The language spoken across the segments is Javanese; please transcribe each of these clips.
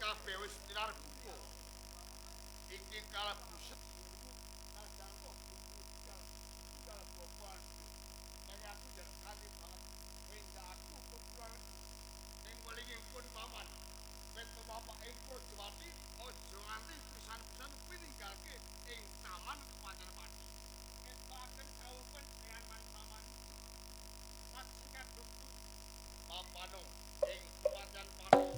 Kabeh wis tilar buka. Iki kalebu pun paman. Wetmu bapak ing Prajawati aja nganti pisan-pisan kuwi ninggalke ing taman Kepanjen Pati. Ketokaken dawuh panjenengan paman. Lajeng kaduktu papano ing Kepanjen Pati.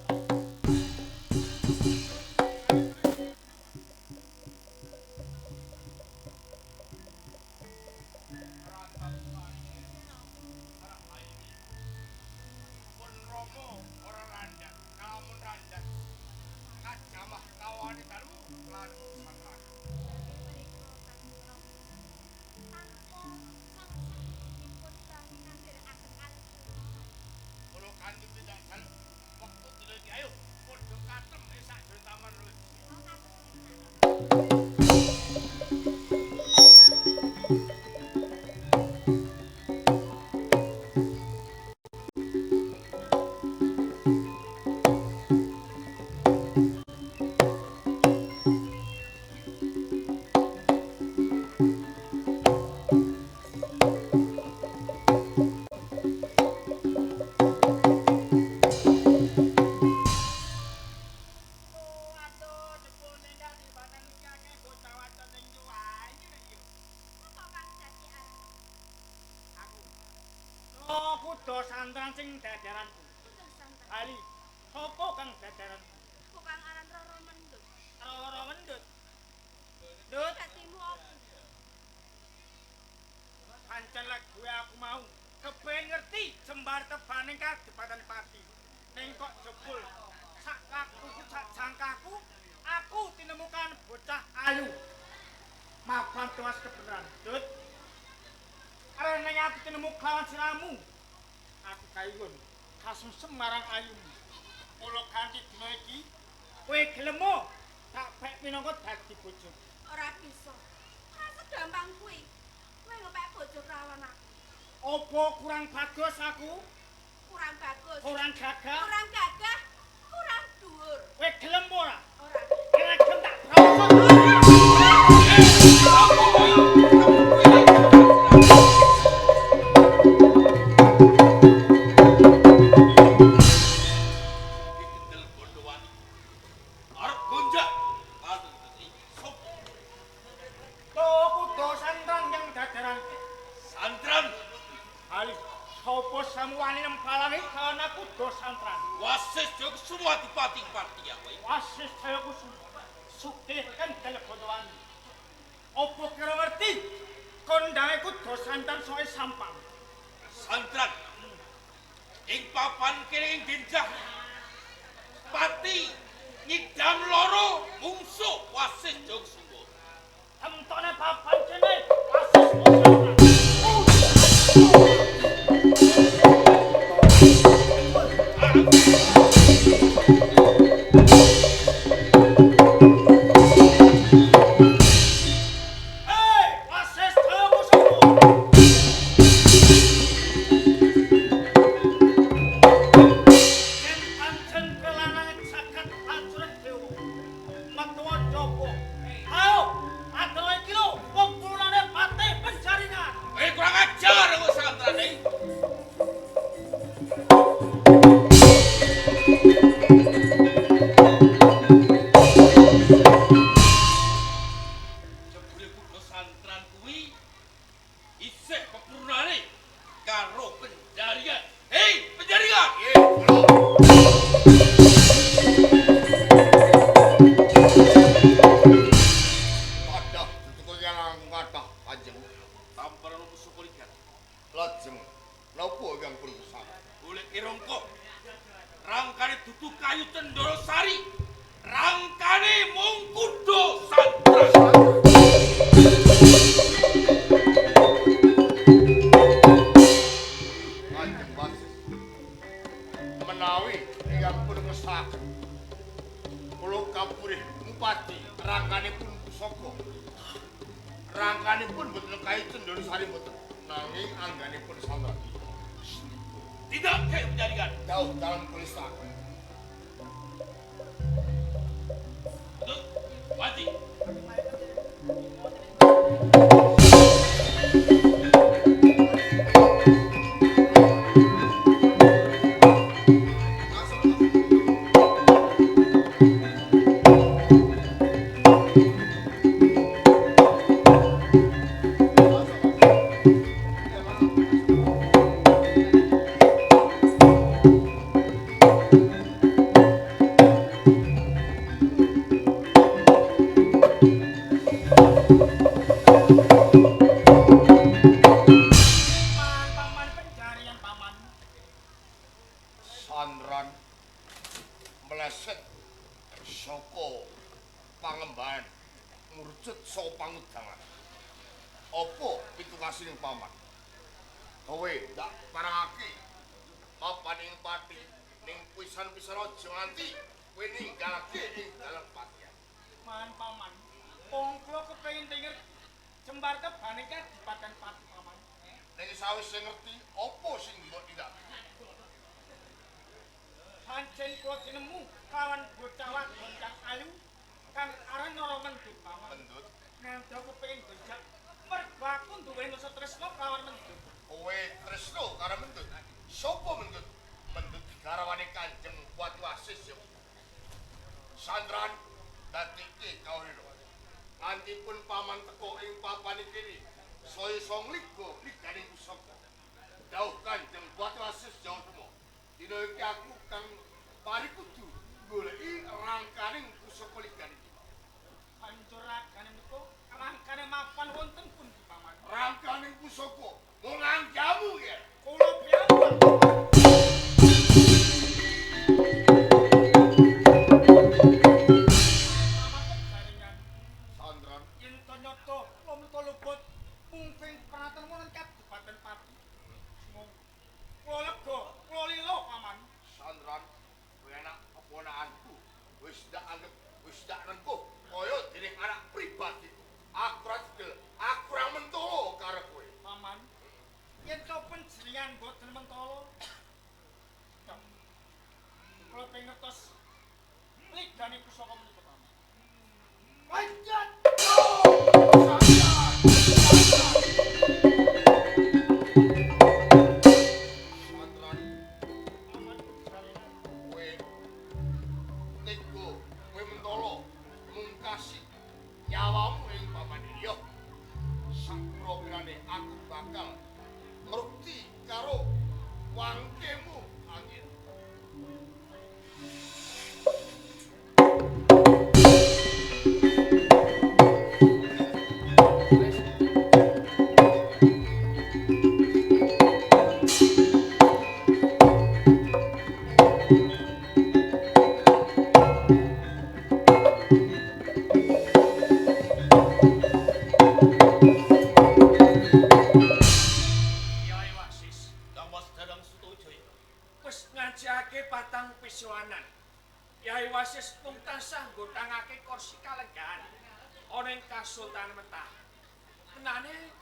Santran sing dadaranku. Ali, sapa kang dadaranku? Aku kang aran Roro Mendut. Roro Mendut. Ndut, dadimu opo? Pancen lek gue aku mau kepengin ngerti jembar tebaning kadepatan pati. Ning kok jebul sak lakuku sak jangkaku aku tinemukan bocah ayu. Mapan tuas kebenaran, Ndut. Arene aku tinemu kelawan siramu. Aku kayun kasungsem marang ayumu. Kula ganti dina iki kowe gelem tak pek minangka dadi bojoku. Ora bisa. Ora segampang kuwi. Kowe ngepek bojo kelawan aku. Apa kurang bagus aku? Kurang bagus. Kurang gagah. Kurang gagah, kurang dhuwur. Kowe gelem ora? Ora. Ora gelem tak brosot. Meleset saka pangembahan ngrucut saka pangudangan. Apa pitukasing paman? Kowe ndak parangake papan ing pati ning pisan-pisan aja nganti kowe ninggalake ing dalem patian. Man paman, wong kula kepengin denger jembar tebane kadipaten Pati paman. Ning sawise ngerti apa sing mbok tindakake? Pancen kula tinemu kawan bocah wadon kang ayu kang aran Nara Mendut paman. Mendut. Nganti aku kepengin gojak mergo aku duwe rasa tresna kawan Mendut. Kowe tresna karo Mendut? Sopo Mendut? Mendut garwane Kanjeng Bupati Wasis ya. Sandran dadike kawula. Nganti pun paman teko ing papan iki saya songliga liganing pusaka. Dawuh Kanjeng Bupati Wasis Jawa Tengah. Dina iki aku kang parikudu goleki rangkaning pusaka ligan iki. Banjur ragane menika rangkane mapan wonten pundi paman? Rangkaning pusaka mung anggamu ya. Kula piyambak. Sandran Yen to nyata kula menta luput mungkin pranatan wonten Kabupaten Pati. Sumangga. Kula lega, kula lila paman. Sandran kowe anak keponakanku wis ndak anggep wis ndak rengkuh kaya dening anak pribadi. Aku ora cedel, aku ora mentolo karo kowe. Paman, yen to panjenengan mboten mentolo. Kula pengen ngertos ligane pusaka menika paman. Panjat. Sandran Paman jaringan. kowe tega, kowe mentolo mungkasi nyawamu ing papan iya. Sakpura-pirane aku bakal ngrukti karo wangkemu angin. Yai Wasis, Kang Mas Dadang Sutojaya. wis ngajake patang pisowanan. Yai Wasis mung tansah nggotangake kursi kalenggahan ana ing Kasultanan Mentah. Menane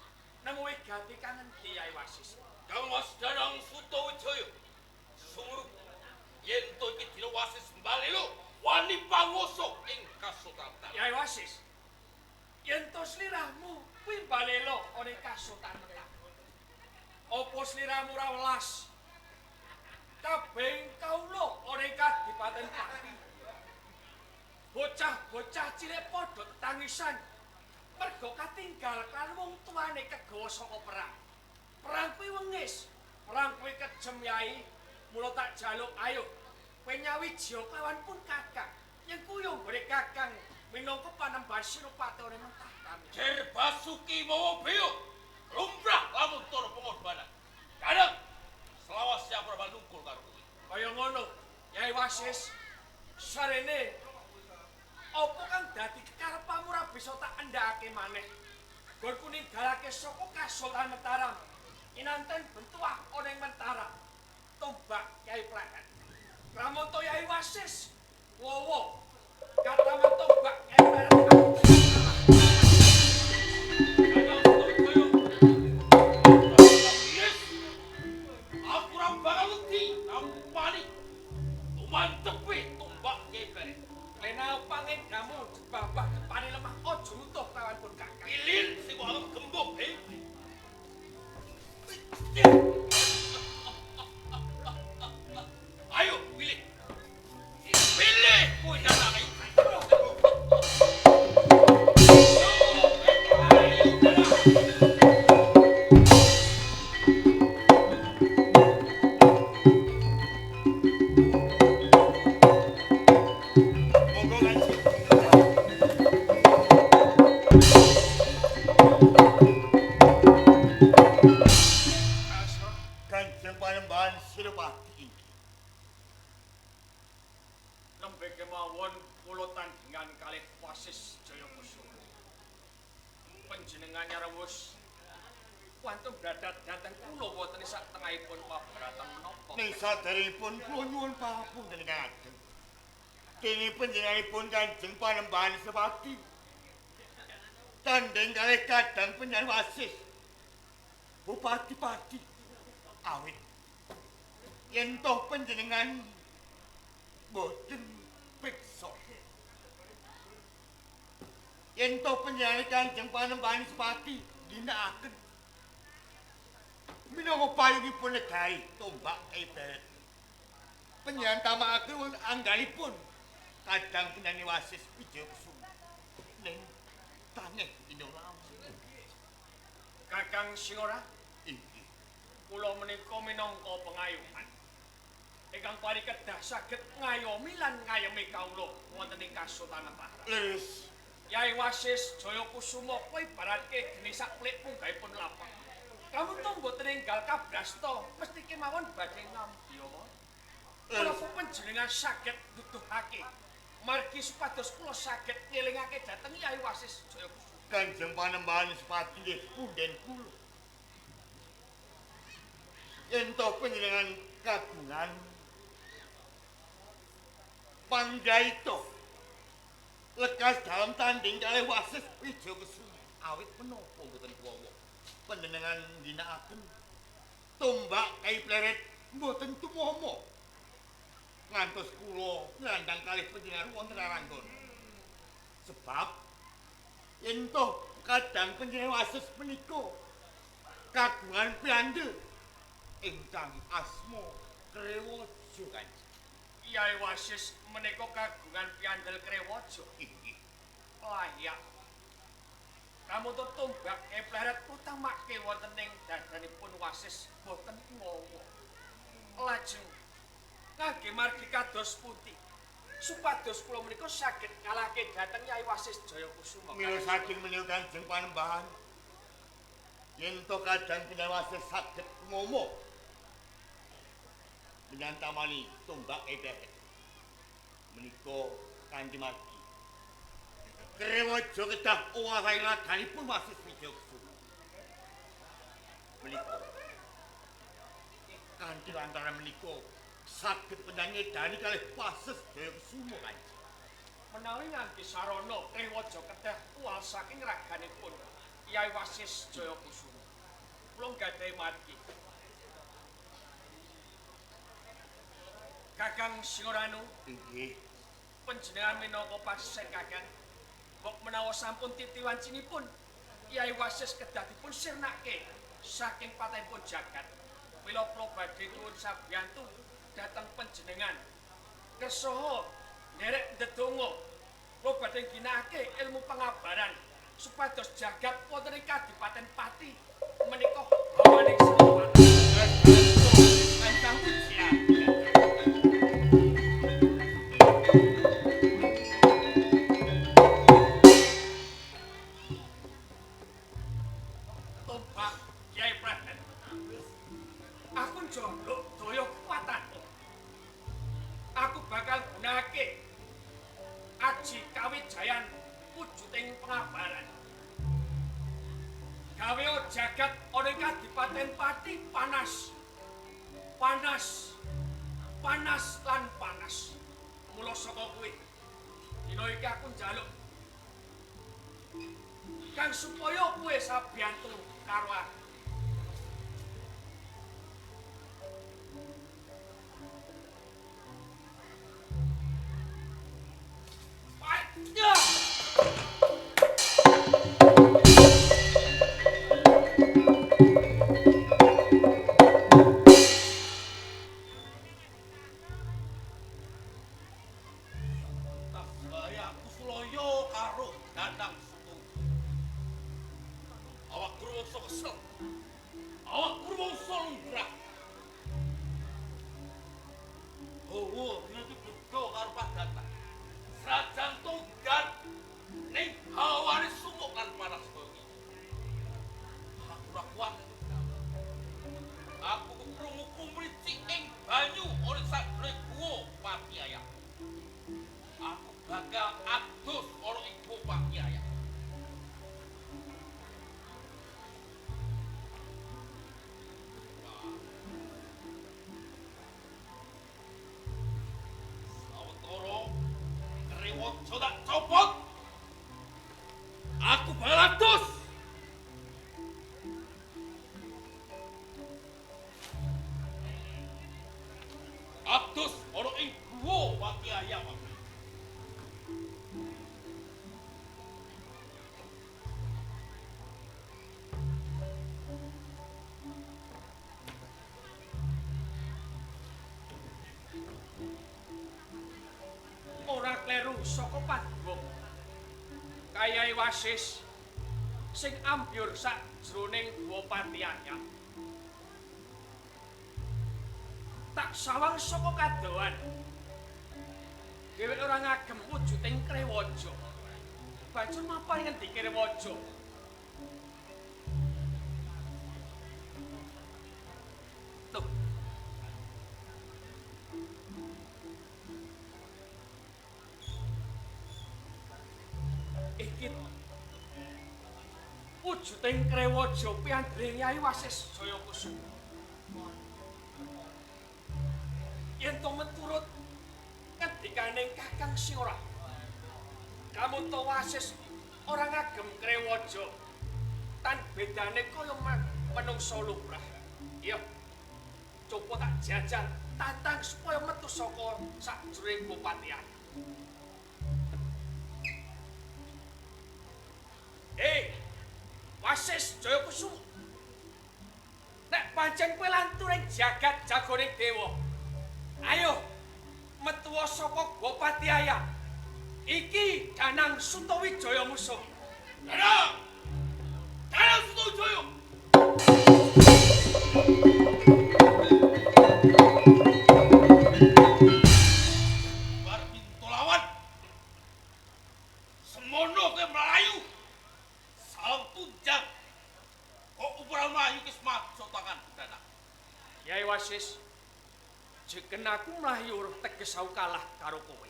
nemu wigati kang endi Yai Wasis? Kang Mas Dadang Sutowijaya. Sumurup yen to iki dina Wasis Mbalelo wani panguwasa ing Kasultanan Mentah. Yai Wasis, yen to sliramu kuwi Mbalelo ana ing Kasultanan Mentah. Apa sliramu ora welas? Kabeh kawula ana ing Kadipaten Pati. Bocah-bocah cilik padha tetangisan mergo katinggal kan wong tuane kegawa saka perang. Perang kuwi wengis, perang kuwi kejem Yai. Mula tak jaluk ayo kowe nyawiji kawan pun kakang. Yen kuwi nggone kakang minangka panembahan Sinopati ora mentah kami. Jer Basuki mawa beyo lumrah lamun toro pengorbanan. Kadang selawase aku ora nungkul karo kowe. Kaya ngono, Yai Wasis, sarene apa kang dadi kekarepanmu ora bisa tak endhakake maneh. Nggonku ninggalake saka Kasultanan Mataram. Kinanten bentuah ana ing Mataram. Tombak Yai Pleret. Kramonto Yai Wasis, wowo. Kataman tombak Yai Pleret. Dadang Sutojaya. Yes. Aku ora bakal wedi nampani. Tumantepe tombak Kyai Pleret. Lena pangendamu jebabah depane lemah aja runtuh kawan pun kakang. Pilin sing kok anggep gembok, he. Ayo, pilih. Pilih kowe danake. Monggo kanjeng. Nembe kemawon kula tandingan kalih Wasis Jayakusuma. Panjenengan nyarewus wonten bradat dhateng kula wonten sak tengahipun pabaratan menapa? Ning saderengipun kula nyuwun pangapunten ingkang ageng. Dene panjenenganipun Kanjeng Panembahan Senopati tandhing kalih kadang panjenengan Wasis Bupati Pati awit yen toh panjenengan boten peksa yen toh panjenengan Kanjeng Panembahan Senopati ginakaken minangka payungipun negari tombak iberet panjenengan tamakaken anggalipun kadang panjenengan Wasis Wijayakusuma ning tangeh dina lamun. Kakang Singora, inggih kula menika minangka pengayuhan ingkang parikedah saged ngayomi lan ngayemi kawula wonten ing Kasultanan Mataram. Leres. Yai Wasis Jayakusuma kuwi ibaratke geni sak plik punggahipun lapak. Kamuntu mboten enggal kabrasta, mesti kemawon badhe ngambya. Kula panjenengan saged nuduhake margi supados kula saged ngelingake dhateng Yai Wasis Jayakusuma. Kanjeng Panembahan Senopati nggih punden kula. Yen toh panjenengan kagungan panggaita lekas dalam tanding kalih Wasis Wijayakusuma awit menapa mboten kuwawa panjenengan ngginakaken tombak kai pleret mboten tumama ngantos kula ngrandang kalih panjenengan wonten Aranggana. Sebab yen toh kadang panjenengan Wasis menika kagungan piandel ingkang asma Krewaja Kanjeng. Yai Wasis menika kagungan piandel Krewaja. Inggih. Layak. Kamuntu tombak epleret utamake wonten ing dadanipun Wasis boten kuwawa. Lajeng kangge margi kados pundi supados kula menika saged ngalahke dhateng Yai Wasis Jayakusuma. Mila saking menika Kanjeng Panembahan yen to kadang panjenengan Wasis saged ngomo menyang tamani tombak epleret menika kanthi margi Krewaja kedah owah raganipun Wasis Wijayakusuma menika kanthi lantaran menika saged panjenengan kalih Wasis Jayakusuma Kanjeng. Menawi ngangge sarana Krewaja kedah tuwal saking raganipun Yai Wasis Jayakusuma, kula nggadahi margi. Kakang Singoranu, inggih, panjenengan minangka pasisih kakang, mbok menawa sampun titi wancinipun Yai Wasis kedah dipun sirnake saking patahipun jagat. Mila kula badhe nyuwun sabiyantu dhateng panjenengan. Kersaha nderek ndedonga kula badhe ngginakake ilmu pangabaran supados jagat wonten ing Kadipaten Pati menika hawaning Senopati. Kantang pujian. Tombak Kyai Preben. Aku njaluk daya kekuatanmu. Aku bakal gunakake aji kawijayan wujuding pengabaran. Gawe jagat ana ing Kadipaten Pati panas. Panas. Panas lan panas. Mula saka kuwi dina iki aku njaluk kang supaya kowe sabiyantu karo aku. Aku krungu kumricik ing banyu ana sajroning guwa Pati Ayah. Aku bakal adus ana ing Patiaya. Sawetara Krewaja tak copot. Aku bakal adus. Adus ana ing guwa Patiaya. Ora kleru saka padwong. Kayae Wasis sing ambyur sajroning guwa Patiaya. Tak sawang saka kadohan. Dheweke ora ngagem wujuding Krewaja. Banjur mapan ngendi Krewaja? Tuh. Iki wujuding Krewaja piyandre Kyai Wasis Jayakusuma. Yen to meturut ngendikaning Kakang Sora, kamunta Wasis ora ngagem Krewaja tan bedane kaya manungsa lumrah. Iya, coba tak jajal tantang supaya metu saka sajroning Patiaya. Wasis Jayakusuma, nek pancen kowe lanturing jagat jagoning dewa, ayo metuwa saka Gua Patiaya. Iki Danang Sutawijaya musuh. Danang! Danang Sutawijaya! Bar pintu lawan. Semono kowe mlayu. Salam tunjang. Kok ora mlayu ki semajut tangan Danang. Kyai Wasis, jeken aku mlayu ora teges aku kalah karo kowe.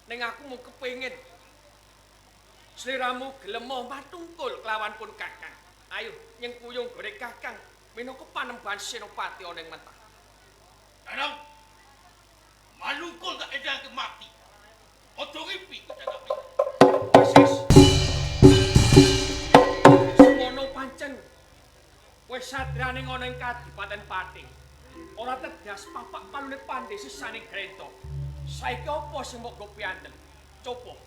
Ning aku mung kepengin sliramu gelem matungkul kelawan pun Kakang. Ayo nyengkuyung gone Kakang minangka panembahan Senopati ana ing Mentaram. Danang, manungkul tak endangke mati. Aja ngipi Danang. Wasis, semono pancen kowe satriane ana ing Kadipaten Pati. Ora tedas papak palune pandhe sisaning Grenta. Saiki apa sing mbok go piandel? Coba.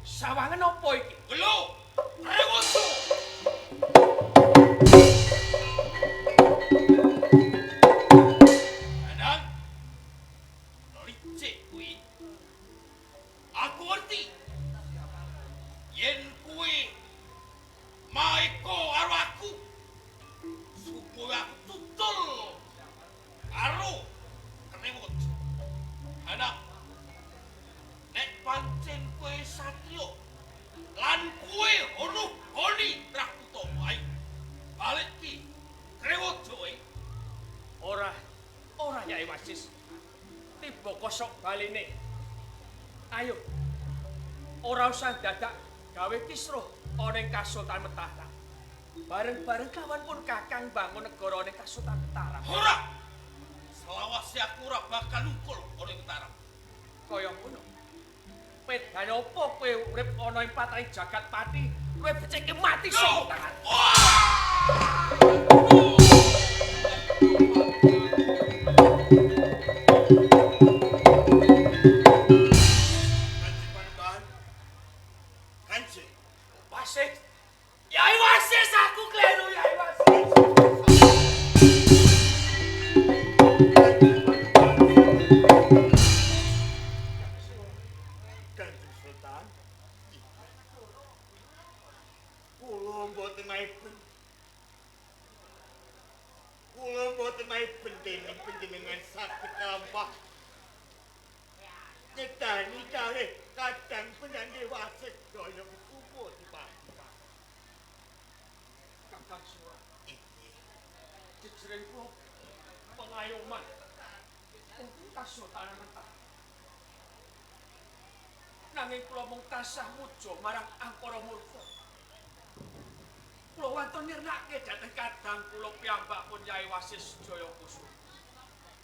Sawangen apa iki? Gelo! Krewaja! Danang, licik kuwi. Aku ngerti. Yen kuwi maeka karo aku, supaya aku tutul karo Krewaja. Danang, nek pancen kowe satriya lan kowe ono goni trah utama, ayo balik ki Krewaja kowe. Ora, ora Yai Wasis. Tiba kosok baline. Ayo. Ora usah dadak gawe kisruh ana ing Kasultan Mataram. Bareng-bareng kawan pun Kakang bangun negara ning Kasultan Mataram. Ora. Selawase aku ora bakal nungkul ana ing Mataram. Kaya ngono. Pedane apa kowe urip ana ing patahe jagat pati, kowe becike mati saka tangan. Kanjeng Panembahan. Kanjeng. Wasis. Yai Wasis, aku kleru Yai Wasis. Kanjeng Sultan. Kula mboten maiben. Kula mboten maiben dening panjenengan saged kalampah. Nyedani kalih kadang penandhe Wasis Jaya Kusuma dipati. Kakang Sura. Jejering kula pengayoman. Kasultanan Mataram. Nanging kula mung tansah muja marang Angkara Murka. Kula wantun nirnake dhateng kadang kula piyambak pun Yai Wasis Jayakusuma.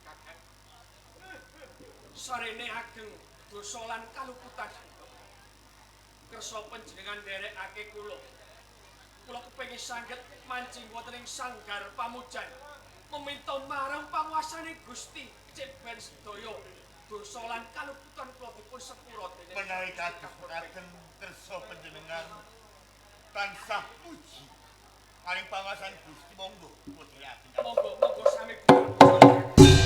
Kakang. Sarene ageng dosa lan kaluputan. Kersa panjenengan nderekake kula. Kula kepengin sanget mancing wonten ing sanggar pamujan. Meminta marang panguasane Gusti cek ben sedaya dosa lan kaluputan kula dipun sepura dening menawi kados mekaten kersa panjenengan tansah puji paring panguasane Gusti monggo putri. Monggo monggo sami kula.